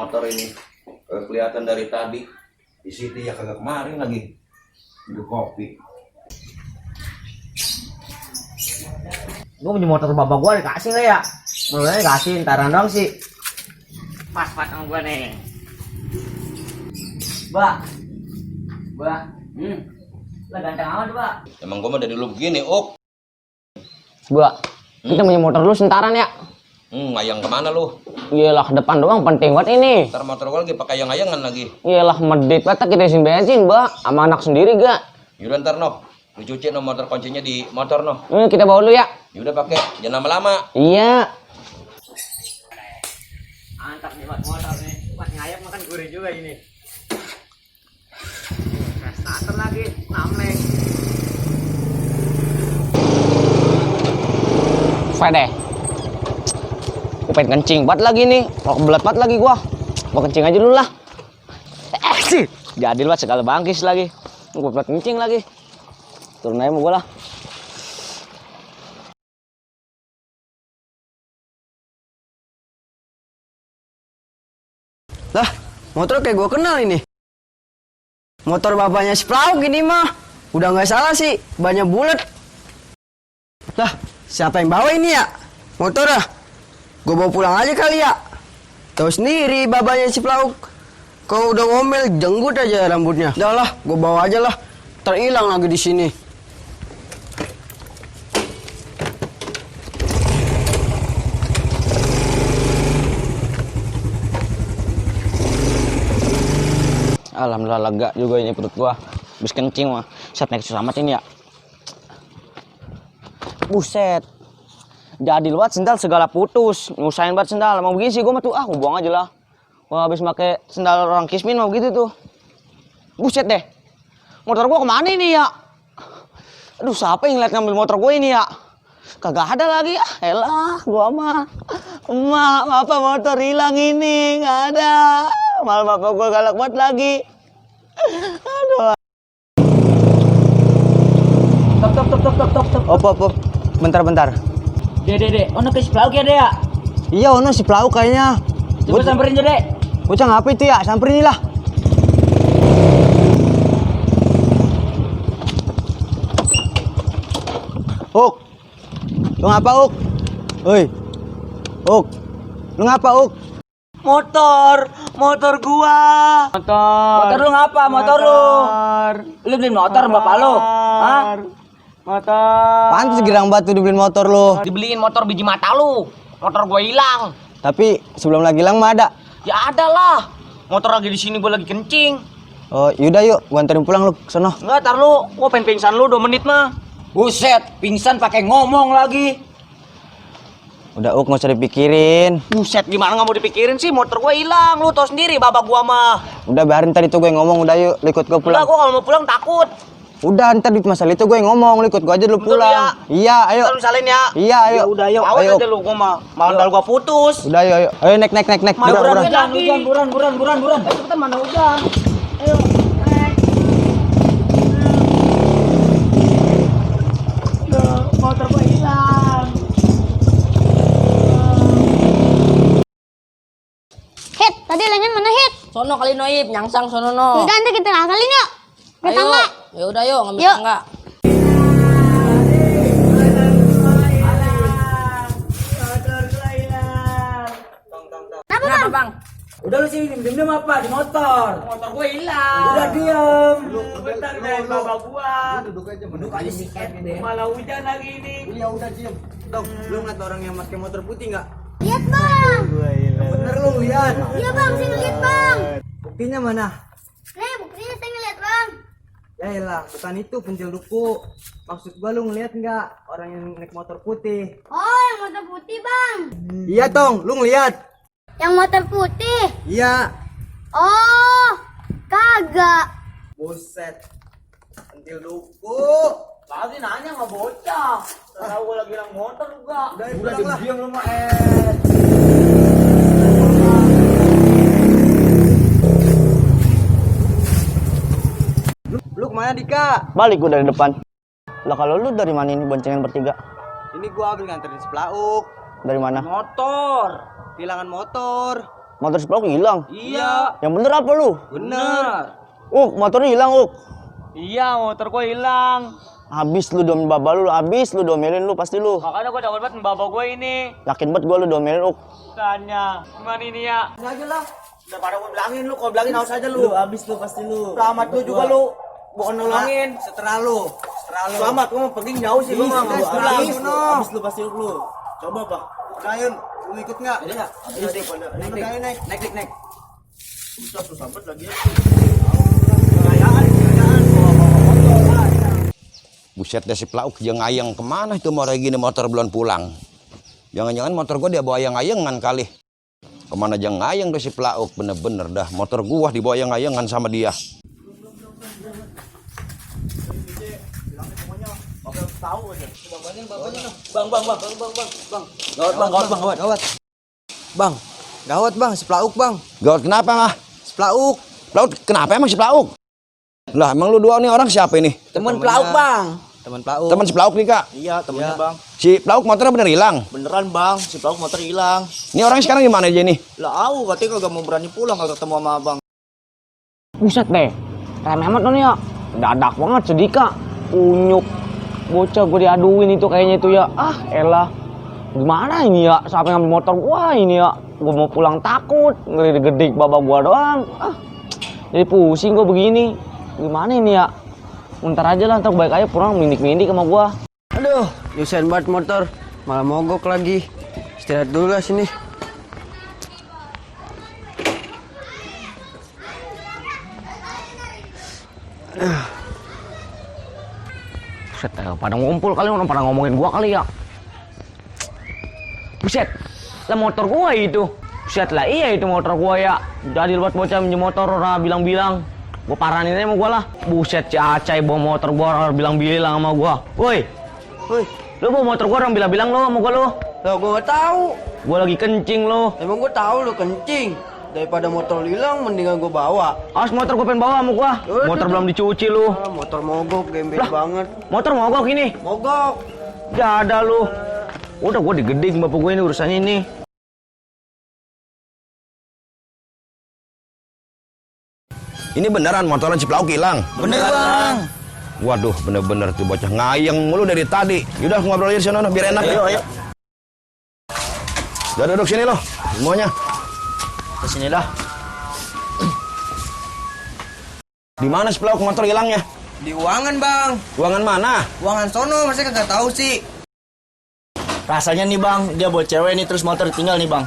motor ini. Kelihatan dari tadi. Di situ ya kagak kemarin lagi. Minum kopi. Gue punya motor bapak gue dikasih nggak ya? Mulai dikasih, ntaran dong sih. Pas-pas sama gue nih. Mbak. Lah ganteng amat, Mbak. Emang gue mah dari dulu begini, Ok. Mbak, kita punya motor lu sentaran ya? Ngayang kemana lu? Iyalah, ke depan doang penting banget ini. Ntar motor gue lagi pakai ayang-ayangan lagi. Iyalah, medit banget kita isi bensin, Mbak. Sama anak sendiri gak? Yaudah ntar noh, lu cuci no motor kuncinya di motor noh. Kita bawa dulu ya. Yaudah pakai, jangan lama-lama. Iya. Mantap nih buat motor nih. Buat ngayap makan gurih juga ini. Starter lagi, nameng. Fede. Gue pengen kencing banget lagi nih. Mau kebelat banget lagi gua. Gua kencing aja dulu lah. Sih. Jadi lu segala bangkis lagi. Gua pengen kencing lagi. Turun aja mau gua lah. Lah, motor kayak gue kenal ini. Motor bapaknya si Plauk ini mah. Udah nggak salah sih, banyak bulat. Lah, siapa yang bawa ini ya? Motor ah? Gue bawa pulang aja kali ya. Tahu sendiri bapaknya si Plauk. Kalau udah ngomel, jenggut aja rambutnya. Udah lah, gue bawa aja lah. Terhilang lagi di sini. Alhamdulillah lega juga ini perut gua. Habis kencing mah. Set naik susah amat ini ya. Buset. Jadi luat sendal segala putus. Nyusahin banget sendal. Mau begini sih gua mah tuh gua buang aja lah. Gua habis pakai sendal orang Kismin mau begitu tuh. Buset deh. Motor gua kemana ini ya? Aduh, siapa yang ngeliat ngambil motor gua ini ya? Kagak ada lagi ya. Elah, gua mah. Emak, apa motor hilang ini? Nggak ada. Malah bapak gua galak banget lagi. Aduh. Top. Op. Bentar. Dek. Ono ke si Plauk ya, Dek ya? Iya, ono si Plauk kayaknya. Coba samperin aja, Dek. Bocah ngapa itu ya? Samperin lah. Uk. Lu ngapa, Uk? Oi. Uk. Lu ngapa, Uk? Motor gua. Motor lu ngapa? Motor lu beliin motor bapak lu? Hah? Motor. Pantes girang batu dibeliin motor lu. Dibeliin motor biji mata lu. Motor gua hilang. Tapi sebelum lagi hilang mah ada. Ya ada lah. Motor lagi di sini gua lagi kencing. Oh, yaudah yuk, gua anterin pulang lu sono. Enggak, tar lu. Gua pengen pingsan lu 2 menit mah. Buset, pingsan pakai ngomong lagi. Udah, Uk, nggak usah dipikirin. Buset, gimana nggak mau dipikirin sih? Motor gue hilang, lu tau sendiri babak gua mah. Udah, biarin tadi tuh gue ngomong, udah yuk, lu ikut gue pulang. Udah, gua kalau mau pulang takut. Udah, ntar di masalah itu gue ngomong, lu ikut gue aja dulu pulang. Ya? Iya, ayo. Ntar lu salin ya? Iya, ayo. Ya udah, ayo. Awas aja lu, gua mah. Malah dal gua putus. Udah, ayo. Ayo, naik. Buran. Hujan. Ayo, cepetan, mana hujan. Ayo, naik. Motor gue hilang. Hit, tadi lainnya mana Hit? Sono kali Noib, nyangsang sono no. Yaudah, nanti kita akalin yuk. Ke tangga. Ya udah yuk ngambil Yuk. tangga. Kenapa bang? Udah lu sih diem apa di motor? Motor gue hilang. Udah diem. Lu bentar deh bapak gua. Duduk aja sih. Malah hujan lagi ini. Iya udah diem. Dok, lu ngeliat orang yang pakai motor putih nggak? Lihat bang. Bener lu lihat. Iya bang, saya ngeliat bang. Buktinya mana? Nih, buktinya saya ngeliat bang. Ya elah, bukan itu pentil duku. Maksud gua lu ngeliat nggak orang yang naik motor putih? Oh, yang motor putih bang. Iya Tong, lu ngeliat? Yang motor putih. Iya. Oh, kagak. Buset. Pentil duku. Tadi nanya nggak bocah. Tahu gue lagi hilang motor juga. Udah diam lu mah Lu kemana Dika? Balik gue dari depan. Lah kalau lu dari mana ini boncengan bertiga? Ini gua habis nganterin si Plauk. Dari mana? Motor. Kehilangan motor. motor si Pelauk hilang. Iya. Yang bener apa lu? Bener. Motornya hilang, Iya, motor gua hilang. Habis lu domelin baba lu, habis lu domelin lu pasti lu. Makanya gua takut banget baba gua ini. Yakin banget gua lu domelin, Tanya, gimana ini ya? Ini aja lah. Daripada gue bilangin lu, kalau bilangin haus aja lu. Lu habis lu pasti lu. Selamat lu juga lu. Bukan nolongin. Setelah lu. Selamat, gue mau pergi jauh sih. Gue mau pulang. Habis lu pasti lu. Coba, Pak. Kayun, lu ikut nggak? Ini enggak? Naik. Susah banget lagi ya. Buset deh si Pelauk jeung ayang kemana itu mau gini motor belum pulang. Jangan-jangan motor gua dia bawa ayang-ayangan kali. Kemana aja ngayang tuh si Pelauk, bener-bener dah motor gua dibawa ayang-ayangan sama dia. Gawat, si Pelauk, Bang. Gawat kenapa mah? Si Pelauk. Pelauk kenapa emang si Pelauk? Lah emang lu dua nih orang siapa ini? Temen Pelauk, Bang. Temen Pelauk. Teman si Pelauk nih kak? Iya, temennya bang. Si Pelauk motornya bener hilang? Beneran bang, si Pelauk motor hilang. Ini orangnya sekarang gimana aja nih? Lah aku katanya kagak mau berani pulang kalau ketemu sama abang. Buset deh. Rem hemat lo nih ya. Dadak banget sedih kak. Unyuk. Bocah gue diaduin itu kayaknya itu ya. Ah elah. Gimana ini ya? Siapa yang ngambil motor gua ini ya? Gue mau pulang takut. Ngelidik-gedik babak gua doang. Ah. Jadi pusing gue begini. Gimana ini ya? Ntar aja lah, ntar baik aja pulang mindik-mindik sama gua. Aduh, nyusahin banget motor. Malah mogok lagi. Istirahat dulu lah sini. Buset, pada ngumpul kali, orang pada ngomongin gua kali ya. Buset, lah motor gua itu. Buset lah, iya itu motor gua ya. Jadi buat bocah minjem motor, orang bilang-bilang. Gua paranin aja sama gua lah. Buset, si Acai bawa motor gua, orang bilang-bilang sama gua. Woi, lu bawa motor gua, orang bilang-bilang lo sama gua lo. Loh, gua gak tahu. Gua lagi kencing lo. Emang gua tahu lu kencing. Daripada motor hilang, mendingan gua bawa. Awas motor gua pengen bawa sama gua. Motor belum dicuci lu. Ah, motor mogok, gembel Lah. banget. Motor mogok ini. Mogok. Gak ada lu. Udah gua digeding bapak gua ini urusannya ini. Ini beneran motoran si Pelauk hilang? Bener bang. Waduh, bener-bener tuh bocah ngayang mulu dari tadi. Yaudah ngobrol aja di sana biar enak. Ayo. Udah duduk sini loh, semuanya. Kesini dah. Di mana si Pelauk motor hilangnya? Di uangan, Bang. Ruangan mana? Uangan sono, masa kagak tahu sih. Rasanya nih bang, dia buat cewek nih terus motor tinggal nih bang.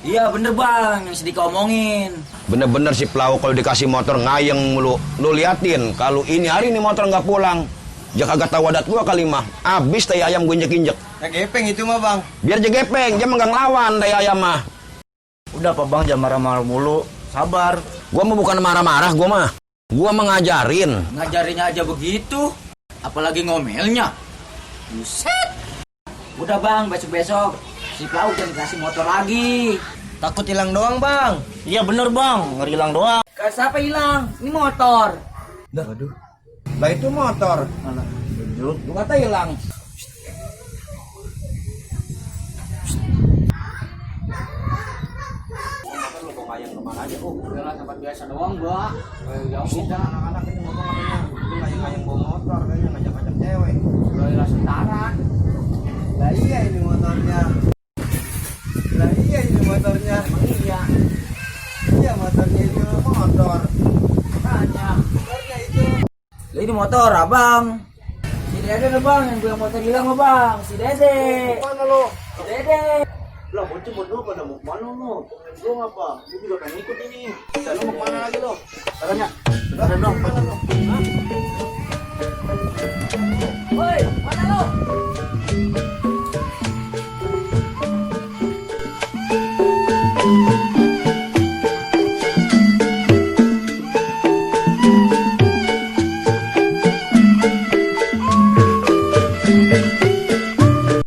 Iya, bener, Bang. Yang sedih omongin. Bener-bener si Pelauk kalau dikasih motor ngayang mulu. Lu liatin, kalau ini hari ini motor nggak pulang, dia kagak tahu adat gua kali mah. Abis tai ayam gue injek-injek. Ya gepeng itu mah, Bang. Biar jegepeng, dia mah nggak ngelawan tai ayam mah. Udah apa bang, jangan marah-marah mulu. Sabar. Gua mah bukan marah-marah, gua mah. Gua mah ngajarin. Ngajarinnya aja begitu. Apalagi ngomelnya. Buset. Udah, Bang, besok-besok si Pelauk jangan kasih motor lagi. Takut hilang doang, Bang. Iya bener bang, ngerilang doang. Siapa hilang? Ini motor. Lah itu motor. Mana? Lu kata hilang. Udah tempat biasa doang gua. Anak-anak ini motor katanya. Itu ngayang-ngayang bawa motor kayaknya ngajak-ngajak cewek. Udah sentaran. Lah iya ini motornya. Emang iya. Iya motornya itu motor. Makanya. Motornya itu. Lah ini motor abang. Si Dede tuh bang, yang punya motor hilang mah bang. Si Dede. Mana lo? Si Dede. Lah bocah berdua pada mau kemana lo? Lo ngapa? Gue juga pengen ikut ini. Lo mau kemana lagi lo? Katanya. Ada dong. Mana lo? Woi, mana lu?